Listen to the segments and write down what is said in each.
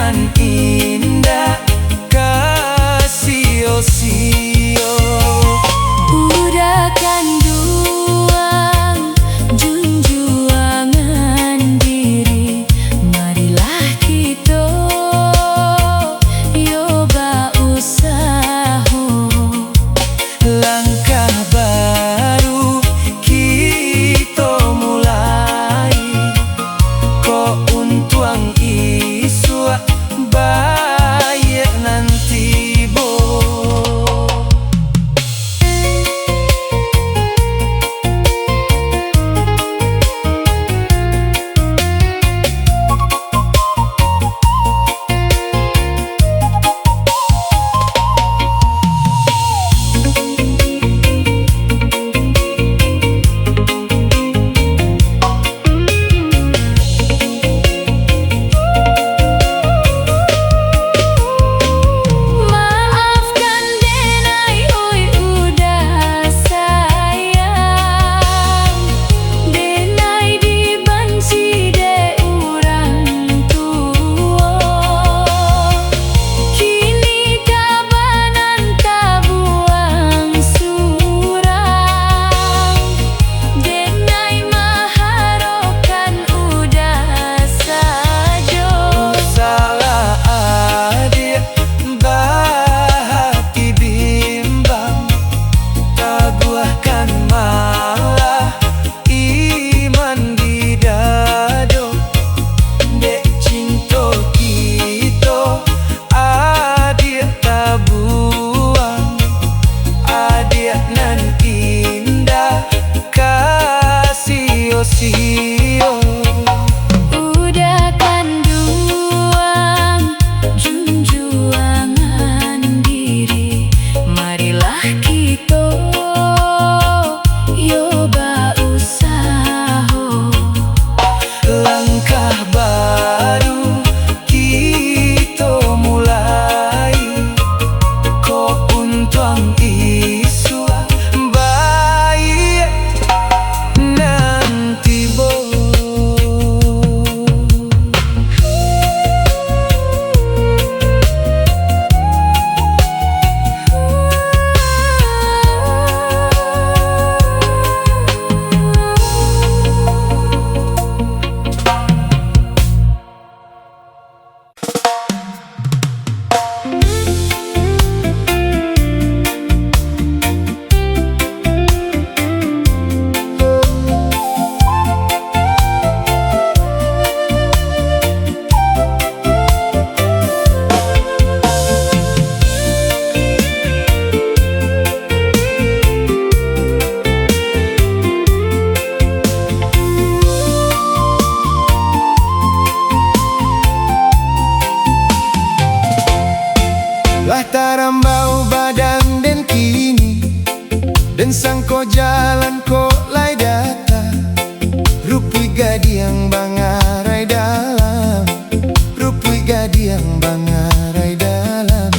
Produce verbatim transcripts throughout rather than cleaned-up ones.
Indak ka sio-sio. Udah kanduang junjuangan diri, marilah kito yo bausaho. Langkah baru kito mulai, kok untuang isuak baiak nan tibo. Maafkan denai, oi, udah sayang. Denai dibanci dek urang tuo. Kini ka banan tabuang surang. Denai maharokan udah sajo. Salah adiak bahati bimbang, tabuahkan malah iman di dado. Dek cinto kito, adiak tabuang, adiak nan indak ka sio-sio. Udah kanduang junjuangan diri, marilah kito yo bausaho. Langkah baru kito mulai, kok untuang isuak baiak nan tibo. Lah tarambau badan den kini, den sangko jalan kok lai data. Rupuik gadiang bangarai dalam, rupuik gadiang bangarai dalam.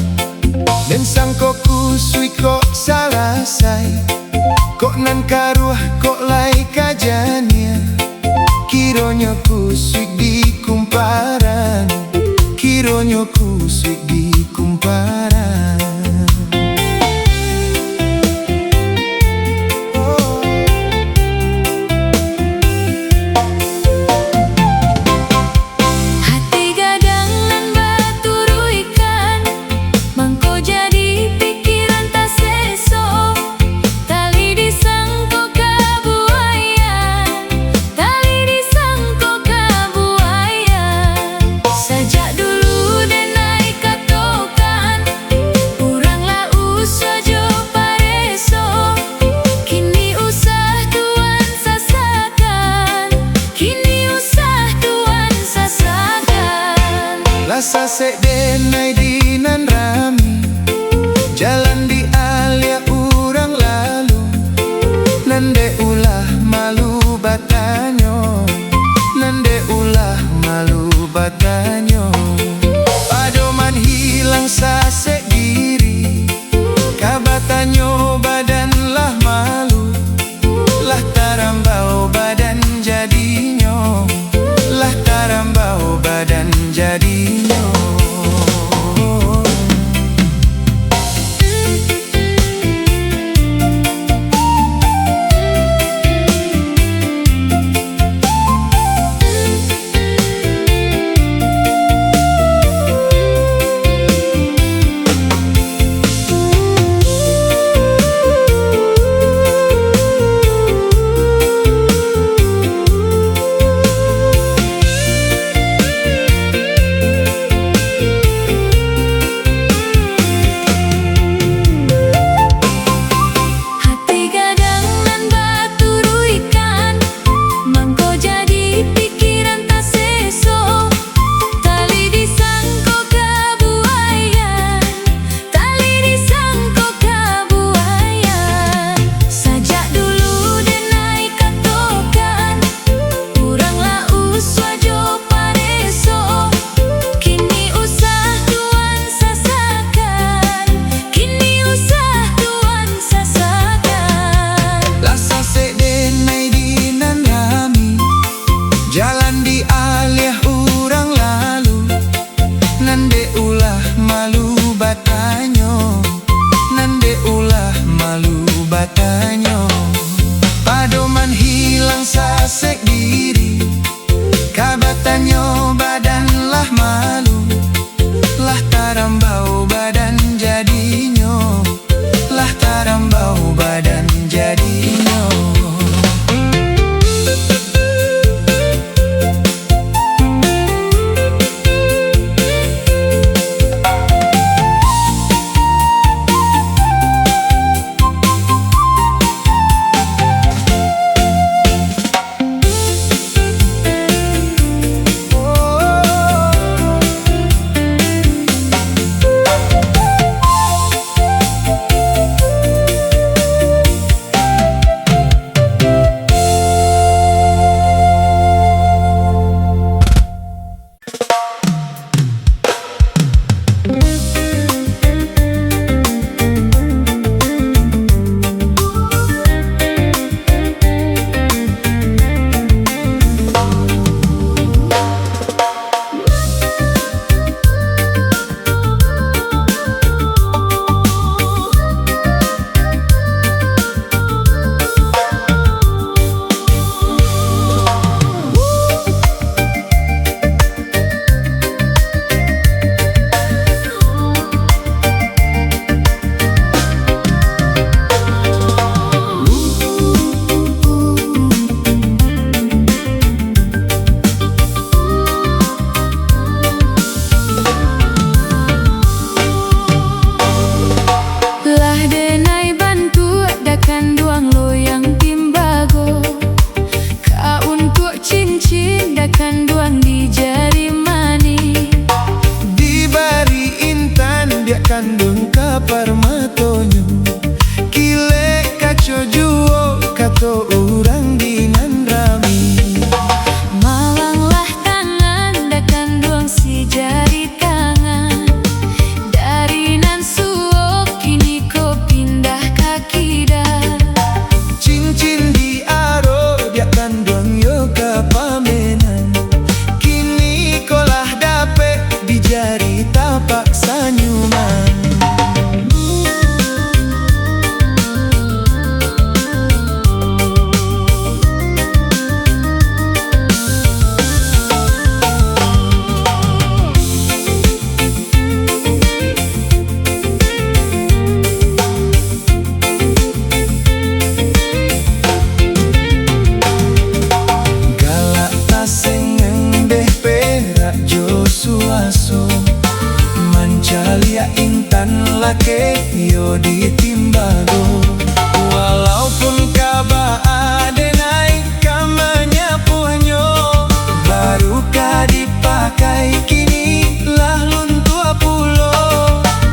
Den sangko kusuik kok salasai, kok nan karuah kok lai ka janiah. Kironyo kusuik di kumparan, kironyo kusuik di kumparan. Oh. Hati gadang nan baturuikan, mangko jadi pikiran taseso. Tali disangko ka buaya, tali disangko ka buaya. Sajak dulu denai katokan, urang lah usah jo pareso. Kini usah tuan sasakan, kini usah tuan sasakan. Lah sasek denai di nan rami, jalan di alia urang lalu. Nan dek ulah malu batanyo, nan dek ulah malu batanyo. Padoman hilang sasek diri, ka batanyo badan lah malu. Lah tarambau badan jadinyo, lah tarambau badan jadinyo. Tanyo, padoman hilang sasek diri. Ka batanyo badan lah malu, lah tarambau badan jadinyo, lah tarambau badan jadinyo. Lah denai bantuak dakan duang loyang timbago. Ka untuak cincin dakan duang di jari manih. Dibari intan diak kanduang ka parmatonyo. Kilek kaco juo kato urang di nan rami. Malanglah tangan dakan duang sijari tangan. Dari nan suok kini ko pindah ka kida. Cincin di aro diak kanduang yo ka pamenan. Kini ko lah dapek di jari tapak sanyuman. Galak tasengeng deh perak jo suaso, mancaliak intan lakek yo di timbago. Walaupun ka baa denai ka manyapuahnyo, baru ka dipakai kini lah luntua pulo,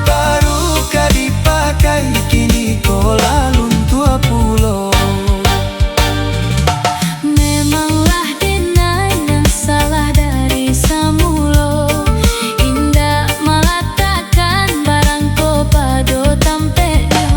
baru ka dipakai kini ko lah luntua pulo. Memanglah denai nan salah dari samulo, indak malatakkan barang ko pado tampeknyo.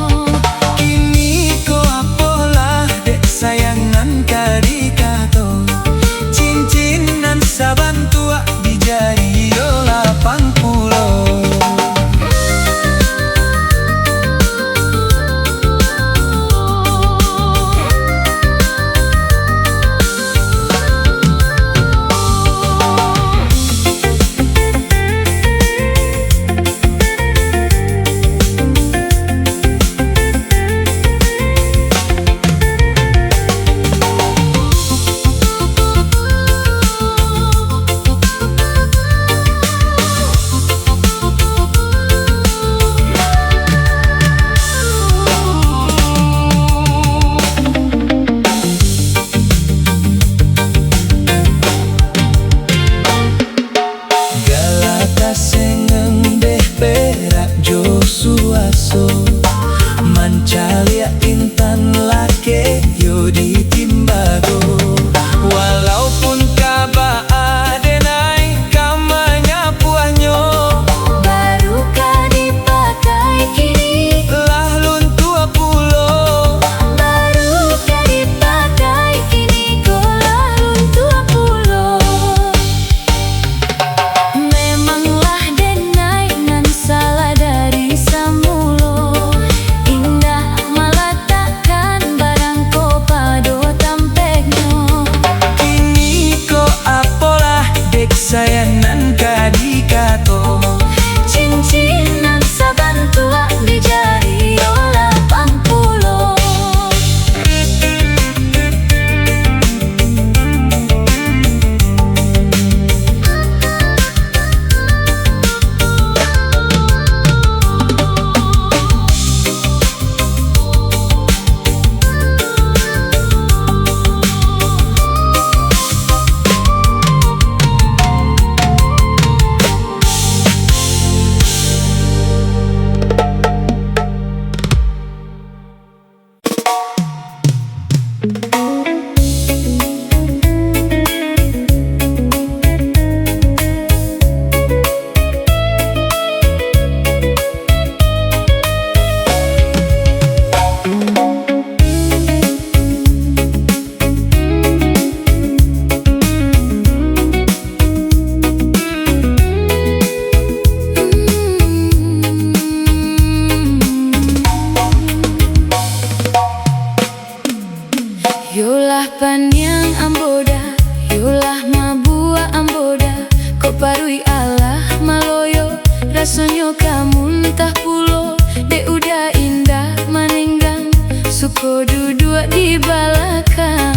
Paruik alah maloyo, rasonyo ka muntah pulo, dek udah indak manenggang, suko duduak di balakang.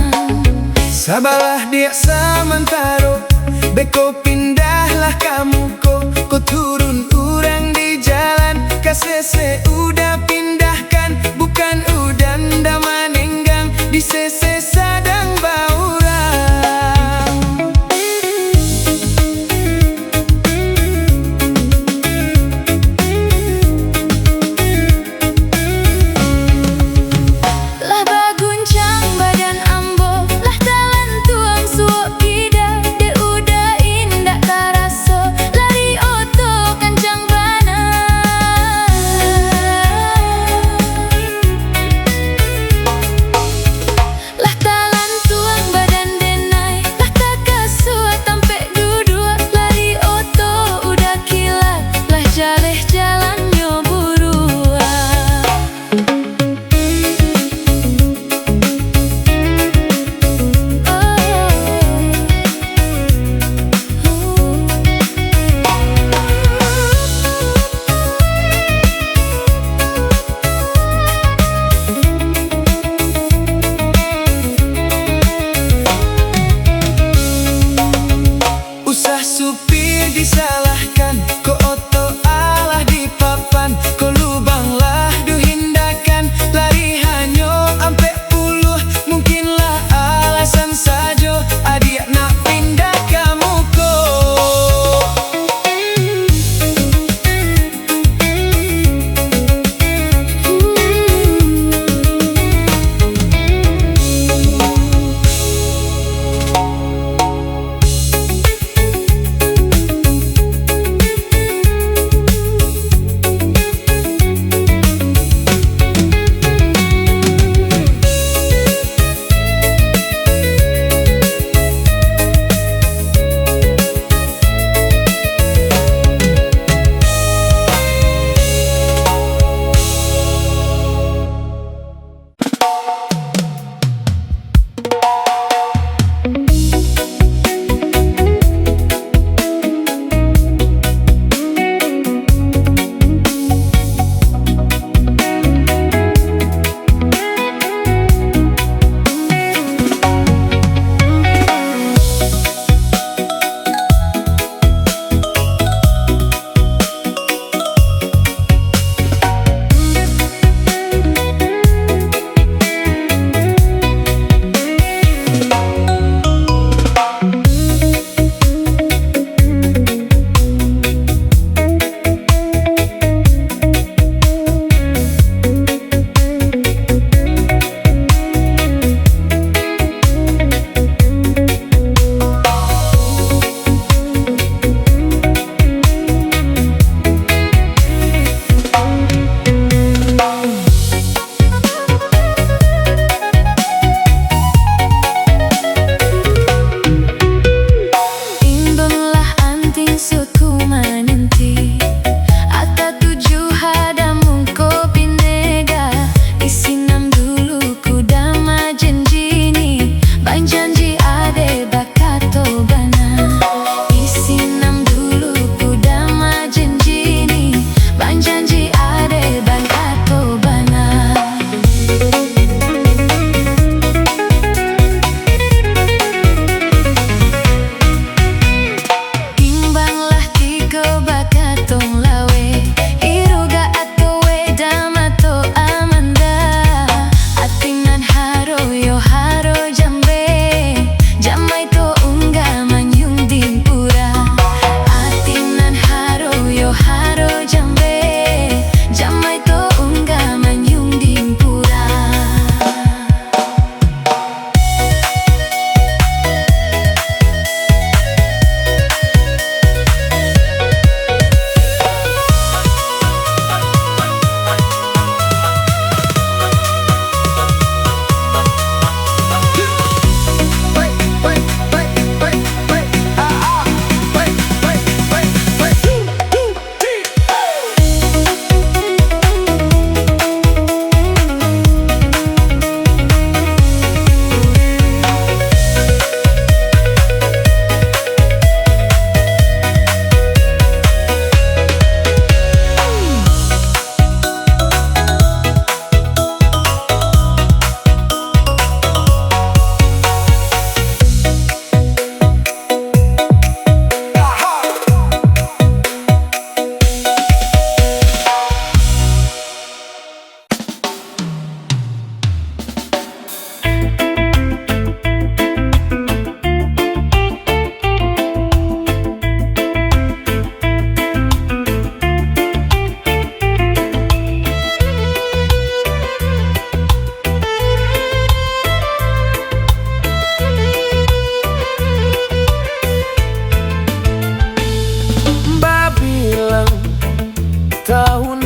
Sabalah diak samantaro, beko pindahlah ka muko, ko turun urang di jalan, ka sese udah pindahkan, bukan udah ndak manenggang, di sese sadang baurang. Lah baguncang badan ambo, lah talantuang suok kida, dek udah indak taraso, lari oto kancang bana.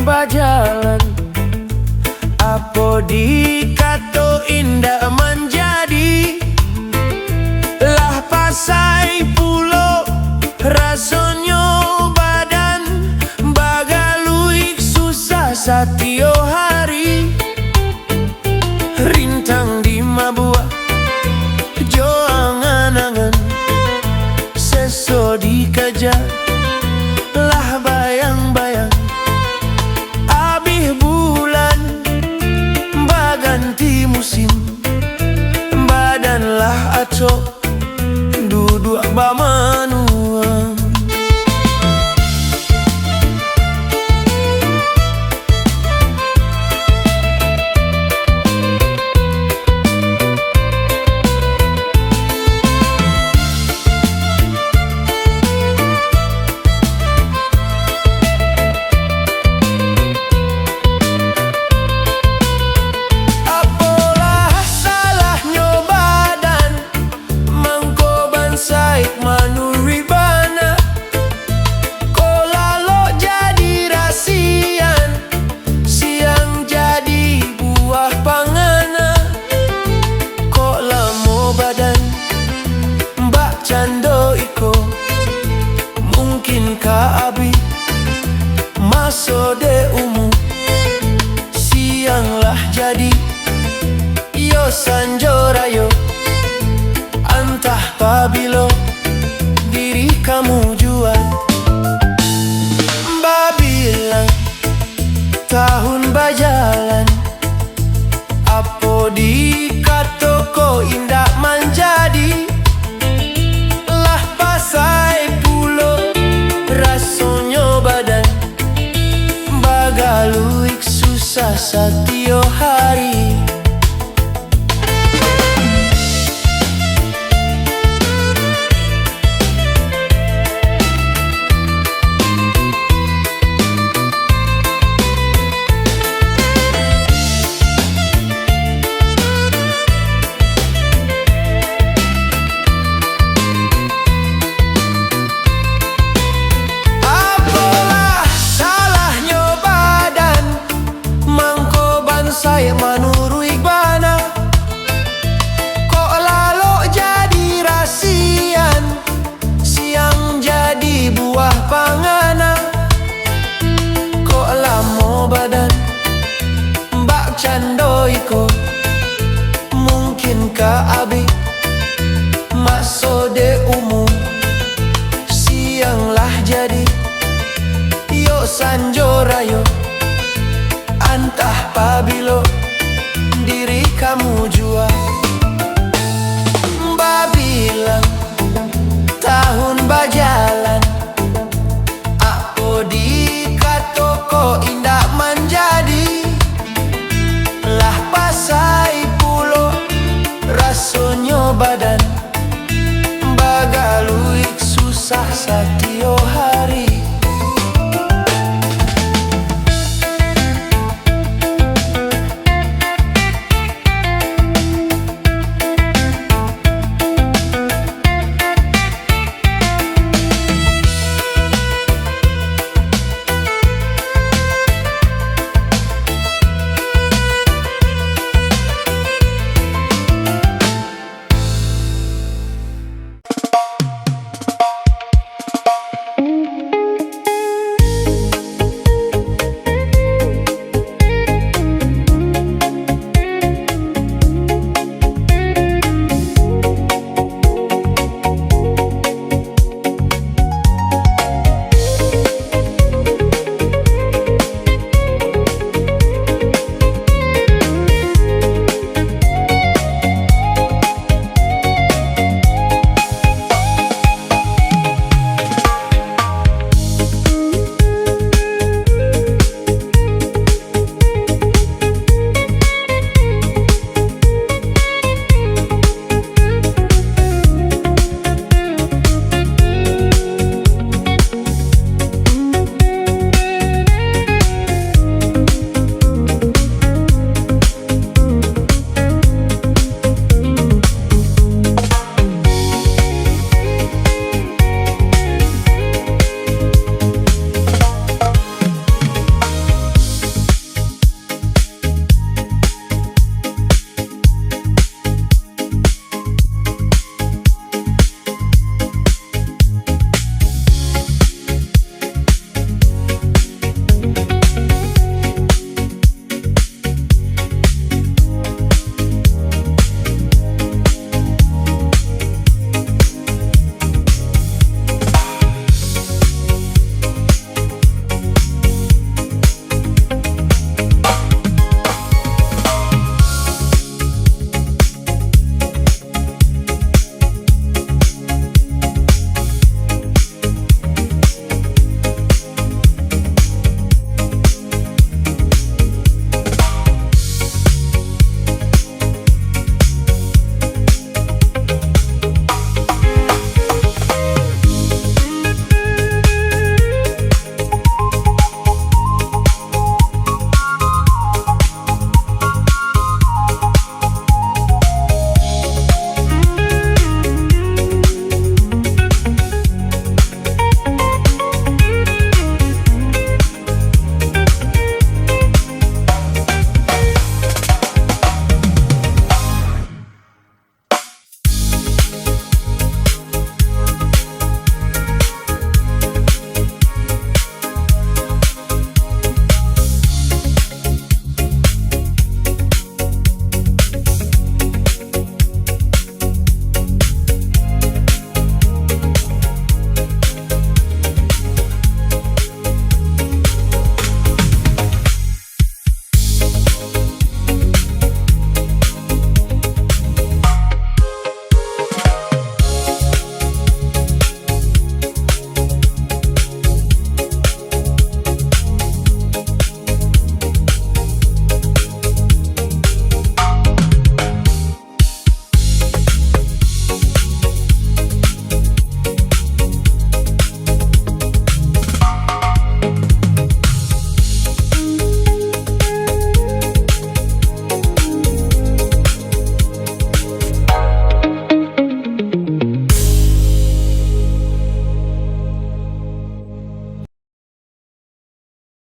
bajalan. Apo dikato indak manjadi, lah pasai pulo rasonyo badan, bagaluik susah satio hari. Rintang dimabuak jo angan-angan, seso dikaja lah bayang-bayang. Abih bulan baganti musim, badan lah acok duduak bamanuang. Apolah salahnyo badan, mangko bansaik manuruik bana. Kok lalok jadi rasian, siang jadi buah pangana. Kok lamo badan bak cando iko, mungkin ka abih maso dek umua. Siang lah jadi, iyo sanjo rayo, antah pabilo diri kamu jua. Babilang tahun bajalan, apo dikato ko indak manjadi, lah pasai pulo rasonyo badan, bagaluik susah satio hari. Apolah salahnyo badan, mangko bansaik manuruik bana. Kok lalok jadi rasian, siang jadi buah pangana. Kok lamo badan bak cando iko, mungkin ka abih maso dek umua. Siang lah jadi, iyo sanjo rayo, antah pabilo diri kamu jua. Babilang tahun bajalan, apo dikato ko indak manjadi, lah pasai pulo rasonyo badan, bagaluik susah satio